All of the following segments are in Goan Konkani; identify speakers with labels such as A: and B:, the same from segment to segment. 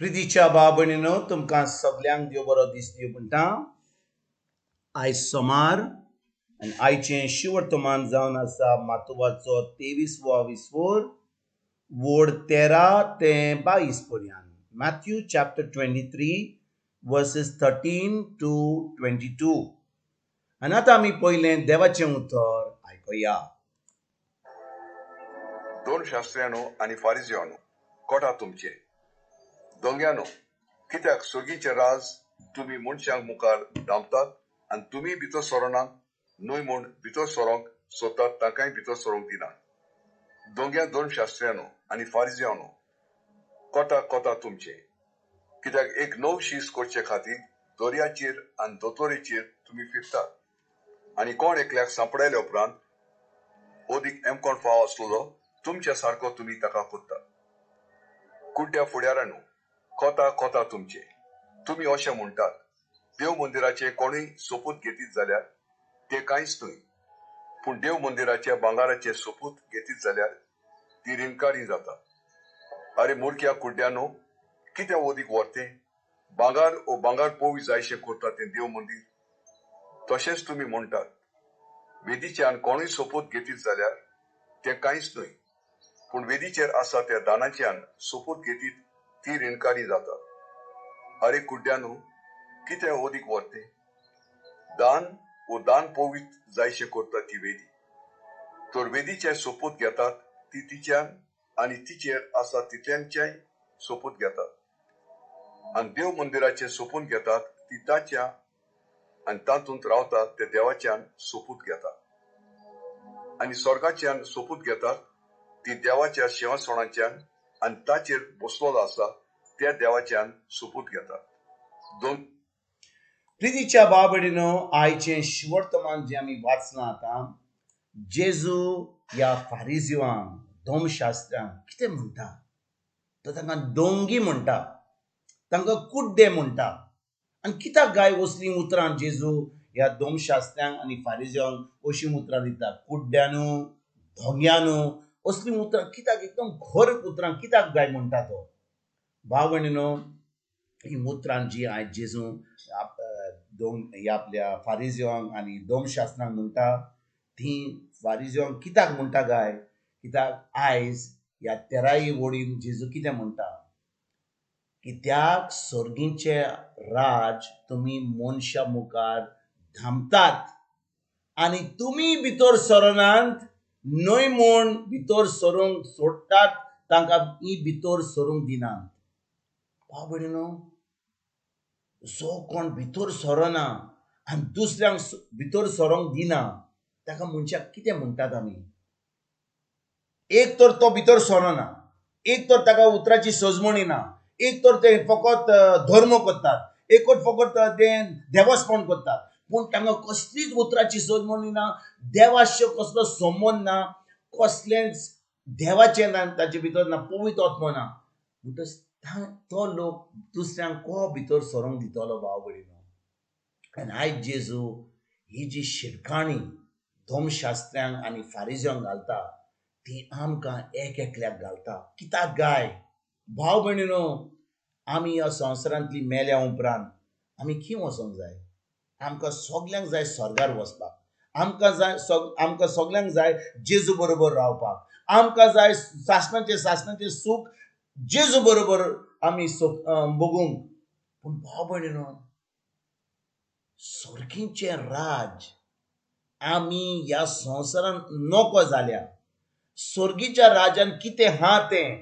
A: प्रितीच्या भाव भयणीनो, तुमकां सगल्यांक देव बरो दीस दिवं म्हणटा. आयज सोमार आनी आयचें शिवर्तमान जावन आसा मातुवाचो 23वो विस्वोर, वोड 13 ते 22 पर्यंत. Matthew chapter 23 verses 13 to 22. आनी आतां आमी पयलें देवाचें उतर आयकुया.
B: दोन शास्त्र्यानो आनी फारिजियानो, कोटा तुमचें दोंग्यानो, कित्याक सोगीचें राज तुमी मनशांक मुखार धांपतात आनी तुमी भितर सरोनात न्हय म्हूण भितर सरोंक सोदतात तांकांय भितर सरोंक दिनात. दोंग्या दोन शास्त्र्यानो आनी फारिजियानो, कोटा कोटा तुमचें, कित्याक एक नव शीस करचे खातीर दर्याचेर आनी दोतोरेचेर तुमी फिरतात आनी कोण एकल्याक सांपडायल्या उपरांत ओदीक एमकोण फाव आसलेलो तुमच्या सारको तुमी ताका कोत्तात. कुड्ड्या फुड्यारानू, कोता कोता तुमचें, तुमी अशें म्हणटात, देव मंदिराचे कोणूय सोपूत घेतीत जाल्यार ते कांयच न्हय, पूण देव मंदिराचे भांगाराचे सोपूत घेतीत जाल्यार ती रिणकारी जाता. अरे मुरक्या कुड्ड्यानो, कितें ओदीक व्हरतें भांगार ओ भांगार पोवी जायशें करता तें देव मंदीर? तशेंच तुमी म्हणटात, वेदीच्यान कोणूय सोपूत घेतीत जाल्यार तें कांयच न्हय, पूण वेदीचेर आसा त्या दानाच्यान सोपूत घेतीत ती रिणकारी जाता. अरे कुड्ड्यानो, कितें ओदीक व्हरतें दान ओ दान पोवीत जायशें करता ती वेदी? तर वेदीचे सोपूत घेतात ती तिच्यान आनी तिचेर आसा तितल्यांचेय सोपूत घेतात, आनी देव मंदिराचे सोपून घेतात ती ताच्या आनी तातूंत रावतात ते देवाच्यान सोपूत घेतात, आनी स्वर्गाच्यान सोपूत घेतात ती देवाच्या शिंवासणाच्यान आनी ताचेर बसलेलो आसा त्या देवाच्यान सोपूत घेतात. दोन
A: प्रितीच्या भाव भयणीनो, आयचें शिवर्तमान जें आमी वाचलां आतां, जेजू ह्या फारिजिवांक, धर्मशास्त्र्यांक कितें म्हणटा? तो तांकां दोंगी म्हणटा, तांकां कुड्डे म्हणटा. आनी कित्याक गाय असलीं उतरां जेजू ह्या धर्मशास्त्र्यांक आनी फारिजिवांक अशीं उतरां दिता? कुड्ड्यानू, धोंग्यानू, असलीं उतरां कित्याक, एकदम खर उतरां कित्याक गाय म्हणटा तो? भाव भयणीनो, ही उतरां जी आयज जेजू ह्या आपल्या फारिजिवांक आनी धर्मशास्त्रांक म्हणटा, ती फारिजिवांक कित्याक म्हणटा गाय? कित्याक आयज ह्या 13 वडीन जेजू कितें म्हणटा? कित्याक सर्गीचें राज तुमी मनशा मुखार धांपतात आनी तुमी भितर सरनात न्हय म्हूण भितर सरूंक सोडटात, तांकां ही भितर सरूंक दिनात. भाव भयणीनो, जो कोण भितर सरना आनी दुसऱ्यांक भितर सरोंक दिना ताका मनशाक कितें म्हणटात आमी? एक तर तो भितर सरना, एक तर ताका उतराची सजमणी ना, एक तर ते फकत धर्म करतात, एक तर फकत ते देवस्पण करतात, पूण तांकां कसलीच उतराची सजमणी ना, देवाशी कसलो संबंद ना, कसलेंच देवाचें ना ताचे भितर ना, पवित्र आत्मो ना. म्हणटच तो लोक दुसऱ्यांक को भितर सरोंक दितलो? भाव भयणीनो, आनी आयज जेजू ही जी शिरकाणी धर्मशास्त्र्यांक आनी फारिजियांक घालता ती आमकां एक एकल्याक घालता. कित्याक गाय? भाव भयणीनो, आमी ह्या संवसारांतली मेल्या उपरांत आमी खंय वचोंक जाय? आमकां सगल्यांक जाय स्वर्गार वचपाक, आमकां जाय आमकां सगल्यांक जाय जेजू बरोबर रावपाक, आमकां जाय सासणाचें सासणाचें सूख जेजू बरोबर आमी भोगूंक. पूण भाव भयणीनो, सर्गीचें राज आमी ह्या संवसारांत नको जाल्या. सर्गीच्या राजान कितें आहा तें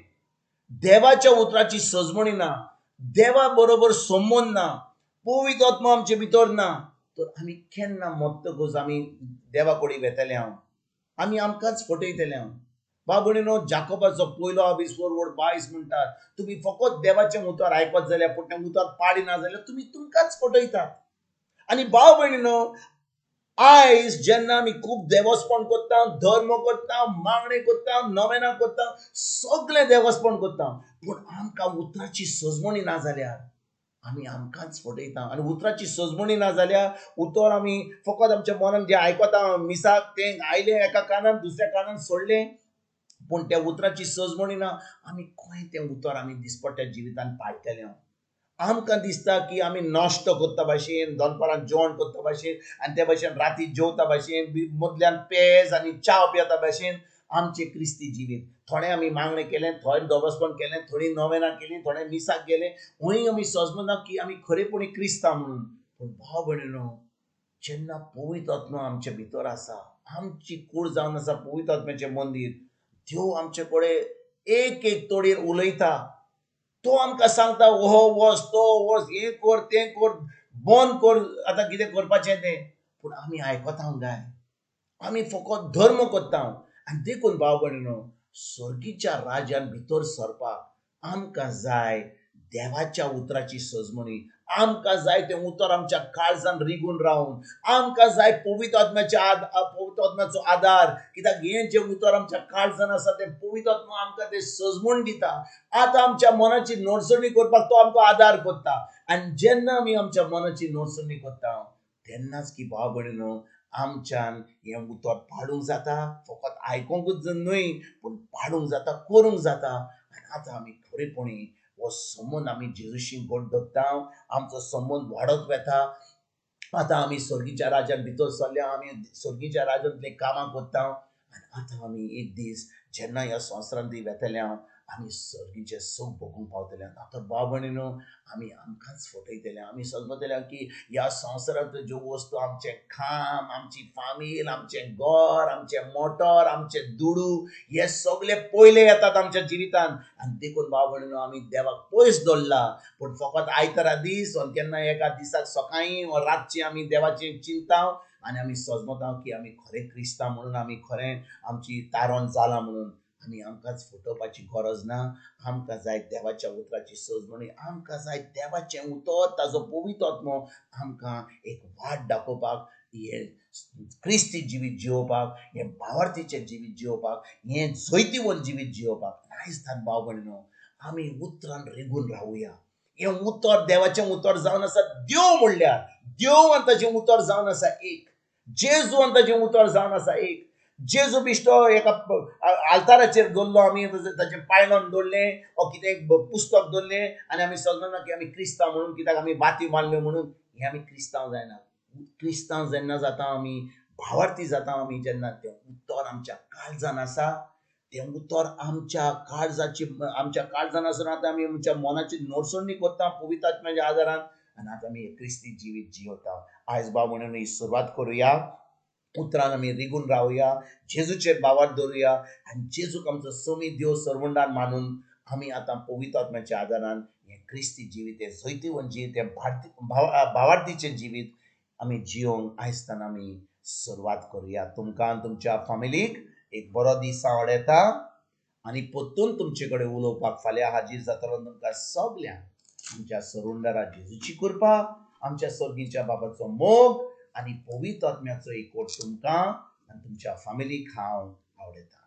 A: देवाच्या उतराची सजमणी ना, देवा बरोबर संबंद ना, पवित्र आत्मो आमचे भितर ना, तर आमी केन्ना मरतकच आमी देवा कडेन वेतले? हांव आमी आमकांच फटयतले. हांव भाव भयणीनो, जाकोबाचो पयलो आविस्वर वड 22 म्हणटात, तुमी फकत देवाचें उतर आयकत जाल्यार, पूण तें उतर पाडिना जाल्यार तुमी तुमकांच फटयतात. आनी भाव भयणीनो, आयज जेन्ना आमी खूब देवस्पण करता, धर्म करता, मागणें करता, नवेनां करता, सगळें देवस्पण करता, पूण आमकां उतराची सजमणी ना जाल्यार आमी आमकांच फटयता. आनी उतराची सजमणी ना जाल्यार उतर आमी फकत आमच्या मनान जें आयकता मिसाक तें आयलें एका कानान दुसऱ्या कानान सोडलें, पूण त्या उतराची सजमणी ना. आमी खंय तें उतर आमी दिसपट्ट्या जिवितान पाळटले? आमकां दिसता की आमी नाश्तो करता भाशेन, दनपारां जेवण करता भाशेन, आनी त्या भाशेन राती जेवता भाशेन, मदल्यान पेज आनी च्या पियेता भाशेन आमचें क्रिस्ती जिवीत. थोडें आमी मागणें केलें, थोडें दवसपण केलें, थोडीं नोवेनां केलीं, थोडें मिसाक गेलें, हूंय आमी सजमना की आमी खरेपणी क्रिस्तांव म्हणून. पूण भाव भयणीनो, जेन्ना पवित्र आत्मा आमचे भितर आसा, आमची कूड जावन आसा पवित्र आत्म्याचें मंदीर, देव आमचे कडेन एक एक तोडयेर उलयता. तो आमकां सांगता, हो वच, तो वच, हें कर, तें कर, बंद कर, आतां कितें करपाचें तें. पूण आमी आयकता काय? आमी फकत धर्म करता. आनी देखून भाव भयणीनो, सर्गीच्या राज्यान भितर सरपाक आमकां जाय देवाच्या उतराची सजमणी. आमकां जाय तें उतर आमच्या काळजान रिगून रावन. आमकां जाय पवित्र आत्म्याच्या पवित्र आत्म्याचो आदार. कित्याक हें जें उतर आमच्या काळजान आसा तें पवित्र आत्मा आमकां तें सजमण दिता. आतां आमच्या मनाची नोडसणी करपाक तो आमकां आदार करता. आनी जेन्ना आमी आमच्या मनाची नोडसणी करता तेन्नाच की भाव भयणीनो आमच्यान हें उतर पाडूंक जाता. फकत आयकोंकूच न्हय पूण पाडूंक जाता, करूंक जाता. आनी आतां आमी खरेपणी हो संबंद आमी जेजूशी गोड धरता, आमचो संबंद वाडत वता. आतां आमी सर्गीच्या राज्यान भितर सरल्या, आमी सर्गीच्या राज्यांतलीं कामां करता. आनी आतां आमी एक दीस जेन्ना ह्या संवसारांत वेतले आमी सर्गीचें सूख भोगूंक पावतले. आतां भाव भयणीनो, आमी आमकांच फटयतले. आमी समजतले की ह्या संवसारांत ज्यो वस्तू, आमचें काम, आमची फामील, आमचें घर, आमचें मोटर, आमचें दुडू, हे सगळे पयले येतात आमच्या जिवितान. आनी देखून भाव भयणीनो आमी देवाक पयस दवरला. पूण फकत आयतारा दीस वा केन्ना एका दिसाक सकाळीं वा रातचें आमी देवाचें चिंता आनी आमी सजमता की आमी खरें क्रिस्तांव म्हणून, आमी खरें आमची तारण जालां म्हणून. आमी आमकांच फटोवपाची गरज ना. आमकां जाय देवाच्या उतराची सजमणी. आमकां जाय देवाचें उतर, ताजो पवित्र आत्मो आमकां एक वाट दाखोवपाक, हें क्रिस्ती जिवीत जियोवपाक, हें भावार्थीचें जिवीत जियोवपाक, हें जैतिवंत जिवीत जियोवपाक. आयज तान भाव भयणीनो आमी उतरान रिगून रावया. हें उतर देवाचें उतर जावन आसा. देव म्हणल्यार देव आनी ताचें उतर जावन आसा एक. जेजू आनी ताचें उतर जावन आसा एक. जेजू बिश्टो एका आल्ताराचेर दवरलो, आमी ताचें पायलन दवरलें वा कितें पुस्तक दवरलें आनी आमी समजना की आमी क्रिस्तांव म्हणून, कित्याक आमी बाती मारल्यो म्हणून. हें आमी क्रिस्तांव जायना. क्रिस्तांव जेन्ना जाता आमी, भावार्थी जाता आमी, जेन्ना तें उतर आमच्या काळजान आसा, तें उतर आमच्या काळजाची, आमच्या काळजान आसून आतां आमी आमच्या मनाची नोडसणी करता पवित्र आत्म्याच्या आदारान. आनी आतां आमी क्रिस्ती जिवीत जियेता. आयज भाव म्हणून ही सुरवात करुया. उतरान आमी रिगून रावया, जेजूचेर भावार्थ दवरुया आनी जेजूक आमचो समी देव सरवंडान मानून आमी आतां पवित्र आत्म्याच्या आदारान हें क्रिस्ती जिवीत, हें जैतिवंत जिवीत, हें भावार्थीचें जिवीत आमी जियोवंक आयजताना आमी सुरवात करुया. तुमकां तुमच्या फामिलीक एक बरो दीस आवडटा आनी परतून तुमचे कडेन उलोवपाक फाल्यां हाजीर जातलो. तुमकां सगल्यांक आमच्या सरुंडरा जेजूची कृपा, आमच्या सर्गीच्या बाबाचो मोग आनी पवित्र आत्म्याचो एकवट तुमकां आनी तुमच्या फामिलीक हांव आवडटा.